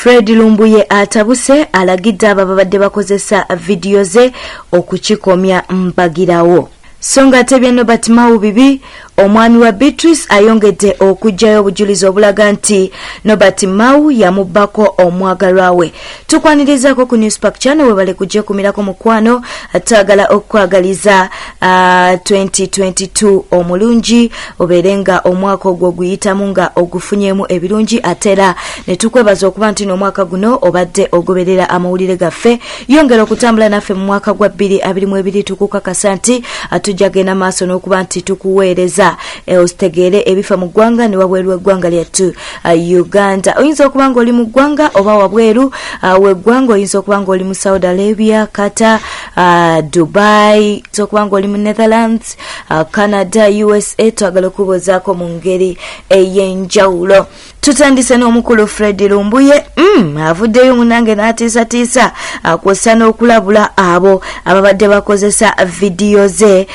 Fred Lumbuye atabuse, alagidde abo ababadde bakozesa vidiyo ze okukikomya mbagirawo. So nga ate ebya Nobert Mao bibi, omwami wa Beatrice ayongedde okuggyayo obujulizi obulaga nti Nobert Mao yamubbako omwagalwa we. Tukwanirizaako ku Newspark Channel, webale kujekumirako mukwano. Twagala okukwagaliza 2022 omulungi, obeere nga omwaka ogwo oguyitamu nga ogufunyemu ebirungi, ate era ne tukwebaza okuba nti n'omwaka guno obadde ogoberera amawulire gaffe. Yongera okutambula naffe mu mwaka gwa 2022, tukukakasa nti tujja genda maaso n'okuba nti tukuweereza otegeere ebifa mu ggwanga ne wabweru w'eggwanga lyattu Uganda. Oyinza okuba nga oli mu ggwanga oba wabweru w'eggwanga, oyinza okuba nga oli mu Saudi Arabia, Qatar, Dubai, oyinza okuba nga oli mu Netherlands, Canada, USA. Twagala okubuuzaako mu ngeri ey'enjawulo. Tutandise n'omukulu Fred Lumbuye, avuddeyo munange n'atiisatiisa kwossa n'okulabula abo ababadde bakozesa vidiyo ze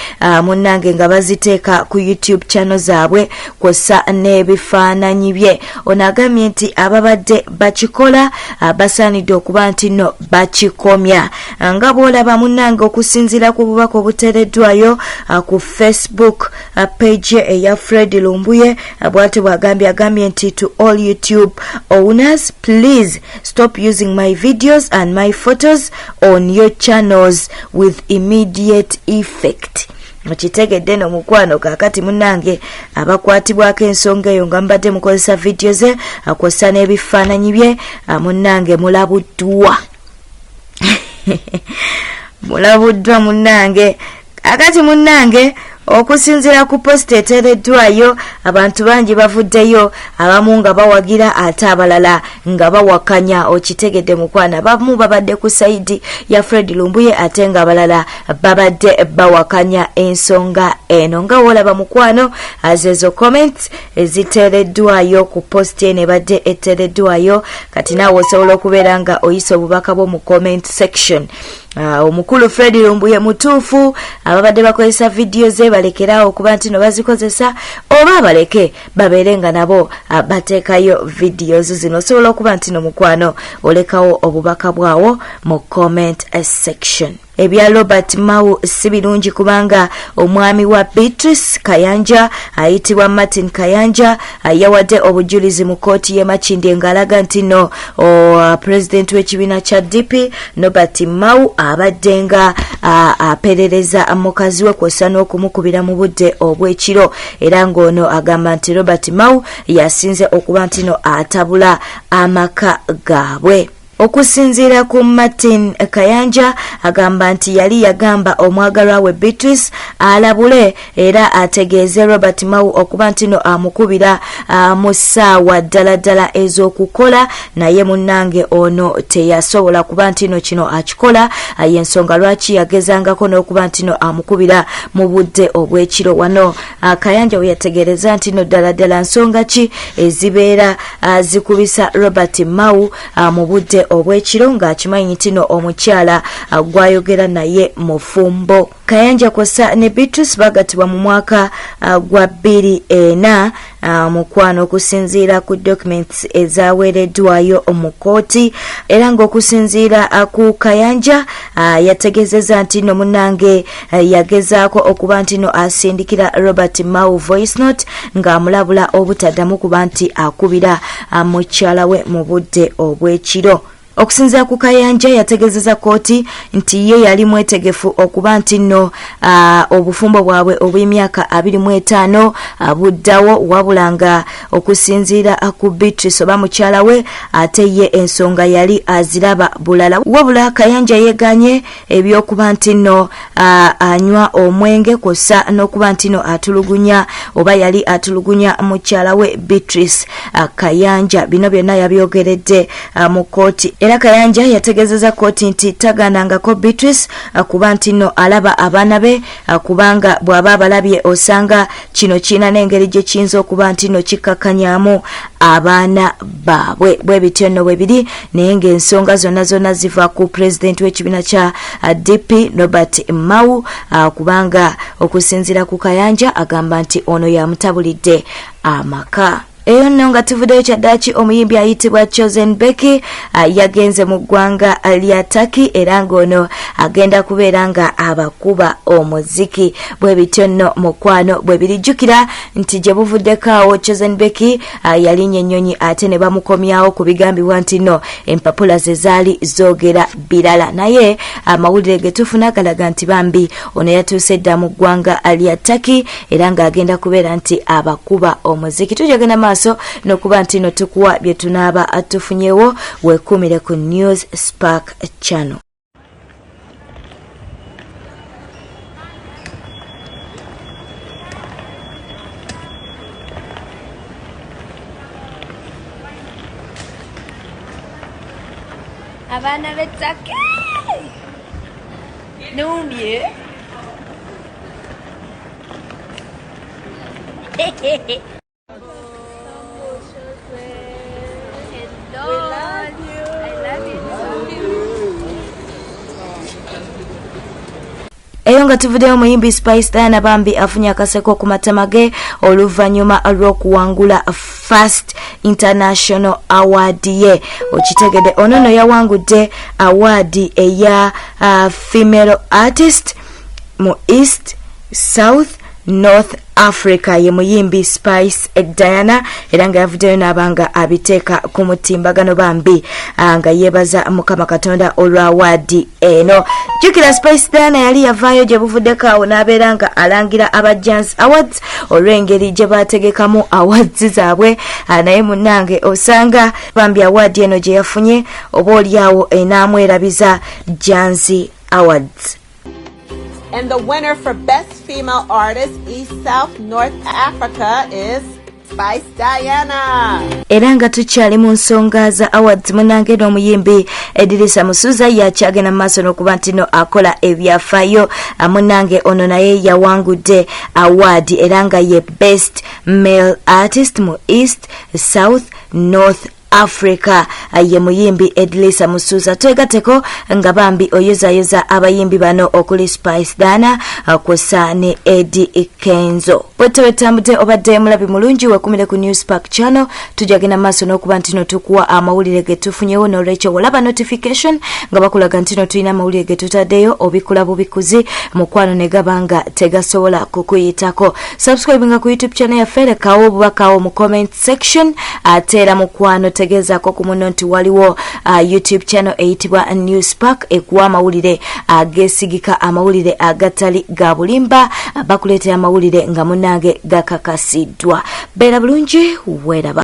munnange nga baziteeka ku YouTube channel zaabwe kwossa n'ebifaananyi bye. Ono agambye nti ababadde bakikola basaanidde okuba nti nno bakikomya. Nga bw'olaba munnange, okusinziira ku bubaka obuteereddwayo ku Facebook page eya Fred Lumbuye, bw'atyo bw'agambye. Agambye nti, "To all YouTube owners, please stop using my videos and my photos on your channels with immediate effect." Mukitegedde no mukwano. Kaakati munnange, abakwatibwako ensonga eyo nga mubadde mukozesa vidiyo ze kwossa n'ebifaananyi bye, munnange mulabuddwa, mulabuddwa munnange. Kakati munnange, okusinziira ku post eteereddwayo, abantu bangi bavuddeyo, abamu nga bawagira ate abalala nga bawakanya. Okitegedde mukwana, abamu babadde ku side ya Fred Lumbuye ate nga abalala babadde bawakanya ensonga eno. Nga woolaba mukwano, zezo comments eziteereddwayo ku post eno ebadde eteereddwayo. Kati naawe osobola okubeera nga oyisa obubaka bwo mu comment section. Omukulu Fred Lumbuye mutuufu, ababadde bakozesa vidiyo ze balekerawo okuba nti no bazikozesa, oba baleke babeere nga nabo bateekayo videos zino. Osobola okuba nti no mukwano olekawo obubaka bwawo mu comment section. Ebya Robert Mao si birungi, kubanga omwami wa Beatrice Kayanja ayitibwa Martin Kayanja yawadde obujulizi mu kooti y'e Makindye ng'alaga nti no pulezidenti w'ekibiina kya DP Nobert Mao abadde nga aperereza mukazi we kwossa n'okumukubira mu budde obw'ekiro, era ng'ono agamba nti Robert Mao yasinze okuba nti no atabula amaka gaabwe. Okusinziira ku Martin Kayanja, agamba nti yali yagamba omwagalwa we Beatrice alabule era ategeeze Robert Mao okuba nti no amukubira mu ssaawa ddala ddala ez'okukola, naye munnange ono teyasobola kuba nti no kino akikola. Yensonga lwaki yagezangako n'okuba nti no amukubira mu budde obw'ekiro. Wano Kayanja we yategeereza nti no ddala ddala nsonga ki ezibeera zikubisa Robert Mao mu budde obw'ekiro, ng'akimanyi nti no omukyala gwayogera naye mufumbo. Kayanja kwossa ne Beatrice bagatibwa mu mwaka gwa 2004, mukwano, okusinziira ku documents ezaweereddwayo mu kooti. Era ng'okusinziira ku Kayanja, yategeezezza nti no munnange yagezaako okuba nti no asindikira Robert Mao voice note ng'amulabula obutaddamu kuba nti akubira mukyala we mu budde obw'ekiro. Okusinziira ku Kayanja, yategeezeza kooti nti ye yali mwetegefu okuba nti nno obufumbo bwabwe obw'emyaka 25 buddawo, wabula nga okusinziira ku Beatrice oba mukyala we, ate ye ensonga yali aziraba bulala. Wabula Kayanja yeeganye ebyokuba nti nno anywa omwenge kwossa n'okuba nti nno atulugunya oba yali atulugunya mukyala we Beatrice Kayanja. Bino byonna yabyogeredde mu kooti, era Kayanja yategeezeza kooti nti taganangako Beatrice kuba nti nno alaba abaana be, kubanga bw'aba abalabye osanga kino kirina n'engeri gye kiyinza okuba nti nno kikakkanyamu abaana baabwe. Bwe bityo nno bwe biri, naye ng'ensonga zonna zonna ziva ku pulezidenti w'ekibiina kya DP Robert Mao, kubanga okusinziira ku Kayanja agamba nti ono yamutabulidde amaka. Eyo nno nga tuvuddeyo kyaddaaki omuyimbi ayitibwa Chosen Becky yagenze mu ggwanga lya Turkey era ng'ono agenda kubeera nga abakuba omuziki. Bwe bityo nno mukwano bwe birijjukira nti gye buvuddeko awo Chosen Becky yalinnya ennyonyi ate ne bamukomyawo ku bigambibwa nti nno empapula ze zaali zoogera birala, naye amawulire ge tufuna galaga nti bambi ono yatuuse dda mu ggwanga lya Turkey era ng'agenda kubeera nti abakuba omuziki. Tujja genda maaso n'okuba nti no tukuwa bye tunaaba tufunyewo. Weekuumire ku News Spark Channel. Abaana b'ettaka numbye. Eyo nga tuvuddeyo, omuyimbi Spice Diana bambi afunye akaseko ku matama ge oluvannyuma lw'okuwangula First International Award ye. Okitegedde, ono no yawangudde award eya female artist mu East, South, North Africa. Ye muyimbi Spice Diana era nga yavuddeyo n'abanga abiteeka ku mutimbagano bambi nga yeebaza Mukama Katonda olwa waadi eno. Jjukira Spice Diana yali yavaayo gye buvuddeko awo n'abeera nga alangira aba Jans Awards olw'engeri gye baategekamu awards zaabwe, naye munnange osanga bambi awaadi eno gye yafunye oba oliawo enaamwerabiza Jans Awards. And the winner for Best Female Artist, East, South, North Africa is Spice Diana. Era nga tukyali mu nsonga za awards, munange n'omuyimbi Edirisa Musuza yakyagenda mu maaso n'okuba nti no akola ebyafaayo. Munange ono naye yawangudde award era nga ye Best Male Artist mu East, South, North Africa, ye muyimbi Edlisa Musuza. Twegateko nga bambi oyozayoza abayimbi bano okuli Spice Dana kwossa ne Eddie Kenzo. Bwetyo wetambudde, obadde mulabi mulungi, wekumire ku News Park Channel. Tujja genda maaso n'okuba nti no tukuwa amawulire ge tufunyewo. N'olwekyo olaba notification nga bakulaga nti no tulina amawulire ge tutaddeyo, obikula bubikuzi mukwano ne gaba nga tegasobola kukuyitako. Subscribe nga ku YouTube channel yaffe, lekawo obubakawo mu comment section, ate era mukwano tegeezaako ku muno nti waliwo YouTube channel eyitibwa News Park ekuwa amawulire ageesigika, amawulire agatali ga bulimba, bakuleetera amawulire nga munange gakakasiddwa. Beera bulungi, weeraba.